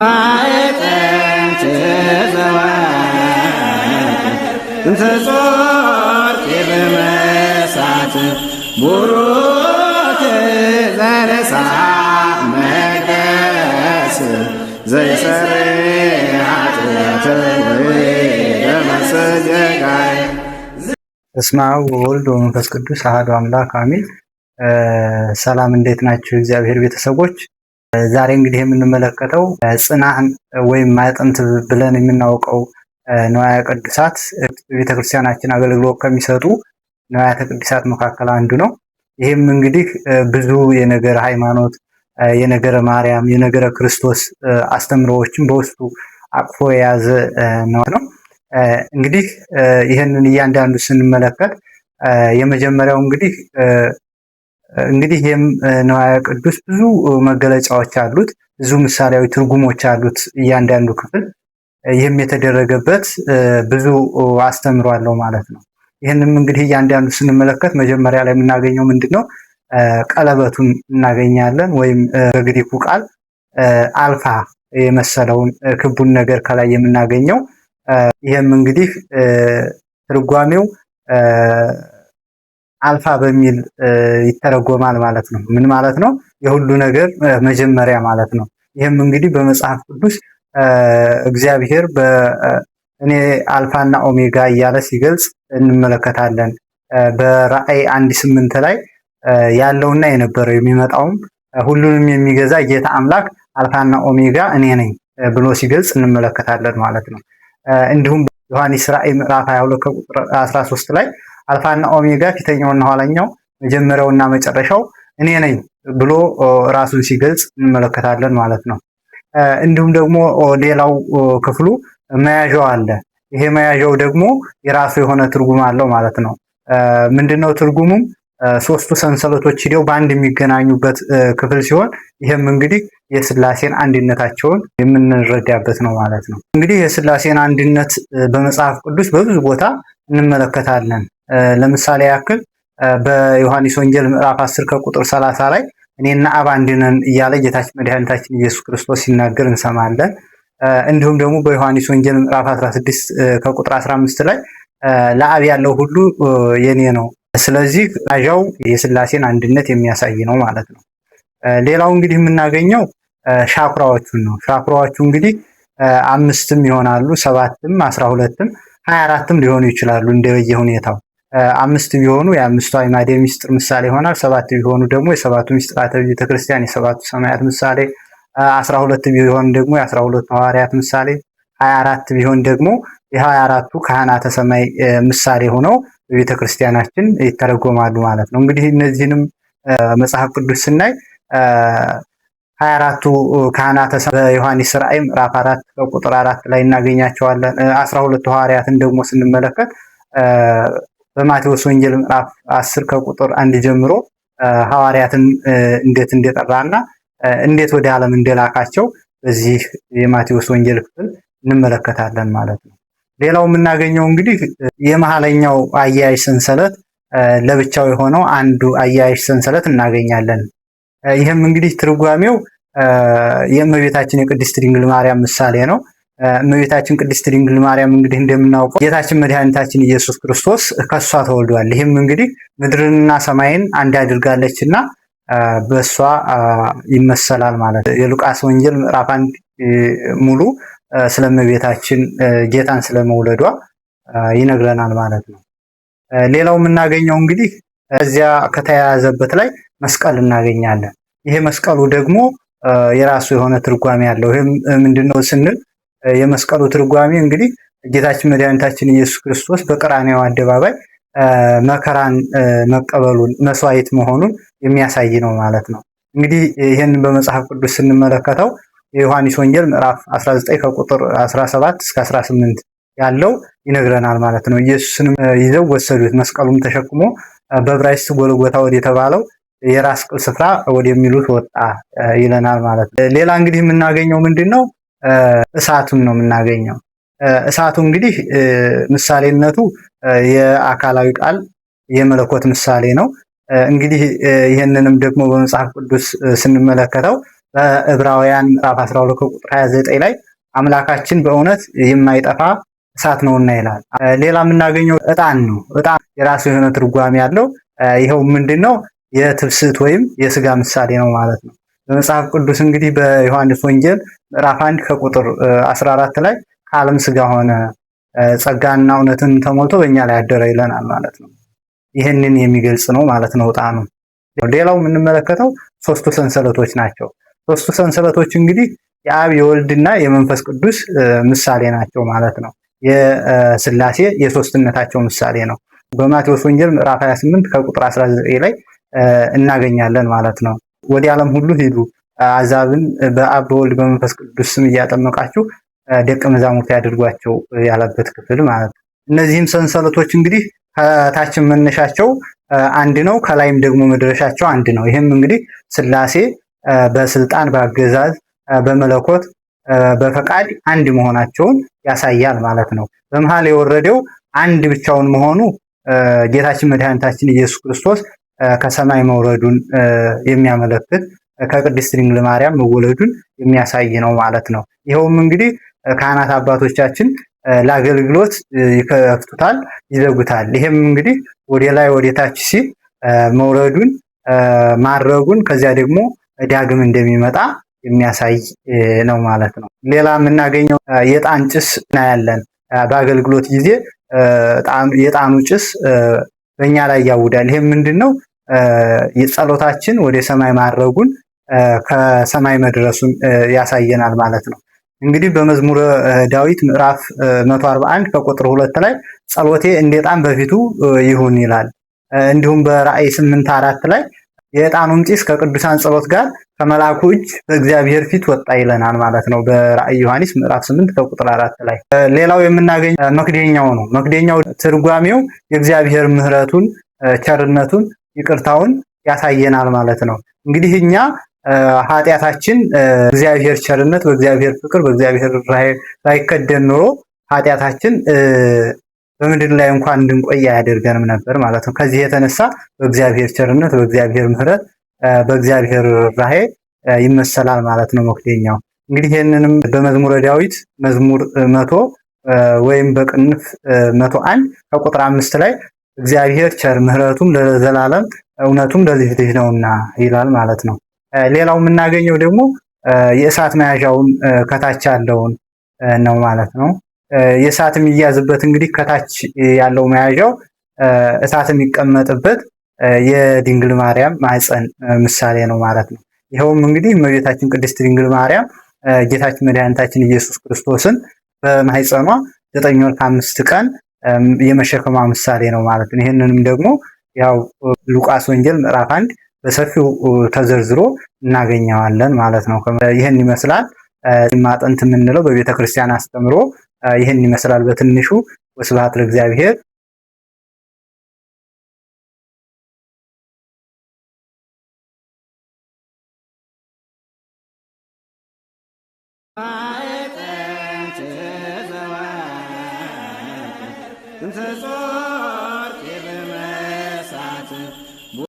ማዕጠንት ዘወርቅ እንተ ጾርኪ በመሳት ቡሩክ ዘነሳ መቅደስ ዘይሠርይ ኃጢአተ ወይደመስስ ጌጋየ። በስመ አብ ወወልድ ወመንፈስ ቅዱስ አሐዱ አምላክ አሜን። ሰላም፣ እንዴት ናችሁ? እግዚአብሔር ቤተሰቦች፣ ዛሬ እንግዲህ የምንመለከተው ጽናህን ወይም ማዕጠንት ብለን የምናውቀው ንዋየ ቅድሳት ቤተክርስቲያናችን አገልግሎት ከሚሰጡ ንዋያተ ቅድሳት መካከል አንዱ ነው። ይህም እንግዲህ ብዙ የነገረ ሃይማኖት፣ የነገረ ማርያም፣ የነገረ ክርስቶስ አስተምሮዎችን በውስጡ አቅፎ የያዘ ነው። እንግዲህ ይህንን እያንዳንዱ ስንመለከት የመጀመሪያው እንግዲህ ይህም ንዋየ ቅዱስ ብዙ መገለጫዎች አሉት፣ ብዙ ምሳሌያዊ ትርጉሞች አሉት እያንዳንዱ ክፍል። ይህም የተደረገበት ብዙ አስተምሮ አለው ማለት ነው። ይህንም እንግዲህ እያንዳንዱ ስንመለከት መጀመሪያ ላይ የምናገኘው ምንድን ነው? ቀለበቱን እናገኛለን። ወይም በግሪኩ ቃል አልፋ የመሰለውን ክቡን ነገር ከላይ የምናገኘው፣ ይህም እንግዲህ ትርጓሜው አልፋ በሚል ይተረጎማል ማለት ነው። ምን ማለት ነው? የሁሉ ነገር መጀመሪያ ማለት ነው። ይህም እንግዲህ በመጽሐፍ ቅዱስ እግዚአብሔር እኔ አልፋና ኦሜጋ እያለ ሲገልጽ እንመለከታለን። በራእይ 1:8 ላይ ያለውና የነበረው የሚመጣውም ሁሉንም የሚገዛ ጌታ አምላክ አልፋና ኦሜጋ እኔ ነኝ ብሎ ሲገልጽ እንመለከታለን ማለት ነው። እንዲሁም ዮሐንስ ራእይ ምዕራፍ 22 ከቁጥር 13 ላይ አልፋና ኦሜጋ፣ ፊተኛውና ኋላኛው፣ መጀመሪያውና መጨረሻው እኔ ነኝ ብሎ ራሱን ሲገልጽ እንመለከታለን ማለት ነው። እንዲሁም ደግሞ ሌላው ክፍሉ መያዣው አለ። ይሄ መያዣው ደግሞ የራሱ የሆነ ትርጉም አለው ማለት ነው። ምንድነው ትርጉሙም? ሶስቱ ሰንሰለቶች ሂደው በአንድ የሚገናኙበት ክፍል ሲሆን ይህም እንግዲህ የስላሴን አንድነታቸውን የምንረዳበት ነው ማለት ነው። እንግዲህ የስላሴን አንድነት በመጽሐፍ ቅዱስ በብዙ ቦታ እንመለከታለን። ለምሳሌ ያክል በዮሐንስ ወንጌል ምዕራፍ 10 ከቁጥር 30 ላይ እኔና አብ አንድ ነን እያለ ጌታችን መድኃኒታችን ኢየሱስ ክርስቶስ ሲናገር እንሰማለን። እንዲሁም ደግሞ በዮሐንስ ወንጌል ምዕራፍ 16 ከቁጥር 15 ላይ ለአብ ያለው ሁሉ የኔ ነው። ስለዚህ አዣው የስላሴን አንድነት የሚያሳይ ነው ማለት ነው። ሌላው እንግዲህ የምናገኘው ሻኩራዎቹን ነው። ሻኩራዎቹ እንግዲህ አምስትም ይሆናሉ፣ ሰባትም፣ 12ም 24ም ሊሆኑ ይችላሉ እንደየ ሁኔታው። አምስት ቢሆኑ የአምስቱ አዕማደ ምስጢር ምሳሌ ይሆናል። ሰባት ቢሆኑ ደግሞ የሰባቱ ምስጢራተ ቤተክርስቲያን፣ የሰባቱ ሰማያት ምሳሌ፣ 12 ቢሆን ደግሞ የ12ቱ ሐዋርያት ምሳሌ፣ 24 ቢሆን ደግሞ የ24ቱ ካህናተ ሰማይ ምሳሌ ሆነው በቤተክርስቲያናችን ይተረጎማሉ ማለት ነው። እንግዲህ እነዚህንም መጽሐፍ ቅዱስ ስናይ 24ቱ ካህናተ ሰማይ በዮሐንስ ራእይ ምዕራፍ 4 ከቁጥር 4 ላይ እናገኛቸዋለን። 12ቱ ሐዋርያትን ደግሞ ስንመለከት በማቴዎስ ወንጌል ምዕራፍ 10 ከቁጥር 1 ጀምሮ ሐዋርያትን እንዴት እንደጠራና እንዴት ወደ ዓለም እንደላካቸው በዚህ የማቴዎስ ወንጌል ክፍል እንመለከታለን ማለት ነው። ሌላው የምናገኘው እንግዲህ የመሀለኛው አያያዥ ሰንሰለት ለብቻው የሆነው አንዱ አያያዥ ሰንሰለት እናገኛለን። ይህም እንግዲህ ትርጓሜው የእመቤታችን የቅድስት ድንግል ማርያም ምሳሌ ነው። እመቤታችን ቅድስት ድንግል ማርያም እንግዲህ እንደምናውቀው ጌታችን መድኃኒታችን ኢየሱስ ክርስቶስ ከሷ ተወልዷል። ይህም እንግዲህ ምድርንና ሰማይን አንድ አድርጋለችና በእሷ ይመሰላል ማለት ነው። የሉቃስ ወንጌል ምዕራፍ 1 ሙሉ ስለ እመቤታችን ጌታን ስለመውለዷ ይነግረናል ማለት ነው። ሌላው የምናገኘው እንግዲህ እዚያ ከተያያዘበት ላይ መስቀል እናገኛለን። ይሄ መስቀሉ ደግሞ የራሱ የሆነ ትርጓሜ አለው። ይህም ምንድነው ስንል የመስቀሉ ትርጓሜ እንግዲህ ጌታችን መድኃኒታችን ኢየሱስ ክርስቶስ በቀራንዮ አደባባይ መከራን መቀበሉን፣ መስዋዕት መሆኑን የሚያሳይ ነው ማለት ነው። እንግዲህ ይህንን በመጽሐፍ ቅዱስ ስንመለከተው የዮሐንስ ወንጌል ምዕራፍ 19 ከቁጥር 17 እስከ 18 ያለው ይነግረናል ማለት ነው። ኢየሱስንም ይዘው ወሰዱት፣ መስቀሉም ተሸክሞ በዕብራይስጥ ጎልጎታ ወደ የተባለው የራስ ቅል ስፍራ ወደሚሉት ወጣ ይለናል ማለት ነው። ሌላ እንግዲህ የምናገኘው ምንድን ነው? እሳቱን ነው የምናገኘው። እሳቱ እንግዲህ ምሳሌነቱ የአካላዊ ቃል የመለኮት ምሳሌ ነው። እንግዲህ ይህንንም ደግሞ በመጽሐፍ ቅዱስ ስንመለከተው በዕብራውያን ምዕራፍ 12 ቁጥር 29 ላይ አምላካችን በእውነት የማይጠፋ እሳት ነውና ይላል። ሌላ የምናገኘው ዕጣን ነው። ዕጣን የራሱ የሆነ ትርጓሜ ያለው ይኸው ምንድነው? የትብስት ወይም የስጋ ምሳሌ ነው ማለት ነው። በመጽሐፍ ቅዱስ እንግዲህ በዮሐንስ ወንጌል ምዕራፍ 1 ከቁጥር 14 ላይ ከዓለም ስጋ ሆነ ጸጋና እውነትን ተሞልቶ በእኛ ላይ አደረ ይለናል ማለት ነው። ይህንን የሚገልጽ ነው ማለት ነው ዕጣኑ። ሌላው የምንመለከተው ሶስቱ ሰንሰለቶች ናቸው። ሶስቱ ሰንሰለቶች እንግዲህ የአብ የወልድና የመንፈስ ቅዱስ ምሳሌ ናቸው ማለት ነው። የስላሴ የሶስትነታቸው ምሳሌ ነው። በማቴዎስ ወንጌል ምዕራፍ 28 ከቁጥር 19 ላይ እናገኛለን ማለት ነው። ወደ ዓለም ሁሉ ሂዱ አሕዛብን በአብ በወልድ በመንፈስ ቅዱስ ስም እያጠመቃችሁ ደቀ መዛሙርት ያድርጓቸው ያለበት ክፍል ማለት ነው። እነዚህም ሰንሰለቶች እንግዲህ ከታችን መነሻቸው አንድ ነው፣ ከላይም ደግሞ መድረሻቸው አንድ ነው። ይህም እንግዲህ ስላሴ በስልጣን በአገዛዝ በመለኮት በፈቃድ አንድ መሆናቸውን ያሳያል ማለት ነው። በመሃል የወረደው አንድ ብቻውን መሆኑ ጌታችን መድኃኒታችን ኢየሱስ ክርስቶስ ከሰማይ መውረዱን የሚያመለክት ከቅድስት ድንግል ማርያም መወለዱን የሚያሳይ ነው ማለት ነው። ይኸውም እንግዲህ ካህናት አባቶቻችን ለአገልግሎት ይከፍቱታል፣ ይዘጉታል። ይሄም እንግዲህ ወደ ላይ ወደ ታች ሲል መውረዱን ማድረጉን ከዚያ ደግሞ ዳግም እንደሚመጣ የሚያሳይ ነው ማለት ነው። ሌላ የምናገኘው የዕጣን ጭስ እናያለን። በአገልግሎት ጊዜ የዕጣኑ ጭስ በእኛ ላይ ያውዳል። ይሄም ምንድን ነው? የጸሎታችን ወደ ሰማይ ማድረጉን ከሰማይ መድረሱን ያሳየናል ማለት ነው። እንግዲህ በመዝሙረ ዳዊት ምዕራፍ 141 ከቁጥር 2 ላይ ጸሎቴ እንደ ዕጣን በፊቱ ይሁን ይላል። እንዲሁም በራእይ 8:4 ላይ የዕጣኑም ጢስ ከቅዱሳን ጸሎት ጋር ከመልአኩ እጅ በእግዚአብሔር ፊት ወጣ ይለናል ማለት ነው። በራእይ ዮሐንስ ምዕራፍ 8 ከቁጥር 4 ላይ ሌላው የምናገኘው መክደኛው ነው። መክደኛው ትርጓሜው የእግዚአብሔር ምሕረቱን፣ ቸርነቱን፣ ይቅርታውን ያሳየናል ማለት ነው። እንግዲህ እኛ ኃጢአታችን እግዚአብሔር ቸርነት፣ በእግዚአብሔር ፍቅር፣ በእግዚአብሔር ባይከደን ኑሮ ኃጢአታችን በምድር ላይ እንኳን እንድንቆይ አያደርገንም ነበር ማለት ነው። ከዚህ የተነሳ በእግዚአብሔር ቸርነት፣ በእግዚአብሔር ምሕረት፣ በእግዚአብሔር ርኅራኄ ይመሰላል ማለት ነው መክደኛው። እንግዲህ ይህንንም በመዝሙረ ዳዊት መዝሙር 100 ወይም በቅንፍ 101 ከቁጥር 5 ላይ እግዚአብሔር ቸር ምሕረቱም ለዘላለም እውነቱም ለልጅ ልጅ ነውና ይላል ማለት ነው። ሌላው የምናገኘው ደግሞ የእሳት መያዣውን ከታች ያለውን ነው ማለት ነው። የእሳት የሚያዝበት እንግዲህ ከታች ያለው መያዣው እሳት የሚቀመጥበት የድንግል ማርያም ማህፀን ምሳሌ ነው ማለት ነው። ይኸውም እንግዲህ እመቤታችን ቅድስት ድንግል ማርያም ጌታችን መድኃኒታችን ኢየሱስ ክርስቶስን በማህፀኗ 9 ወር ከ5 ቀን የመሸከሟ ምሳሌ ነው ማለት ነው። ይህንንም ደግሞ ያው ሉቃስ ወንጌል ምዕራፍ 1 በሰፊው ተዘርዝሮ እናገኘዋለን ማለት ነው። ይህን ይመስላል ማጠንት የምንለው በቤተ ክርስቲያን አስተምሮ ይህን ይመስላል በትንሹ። ወስብሐት ለእግዚአብሔር። እንተ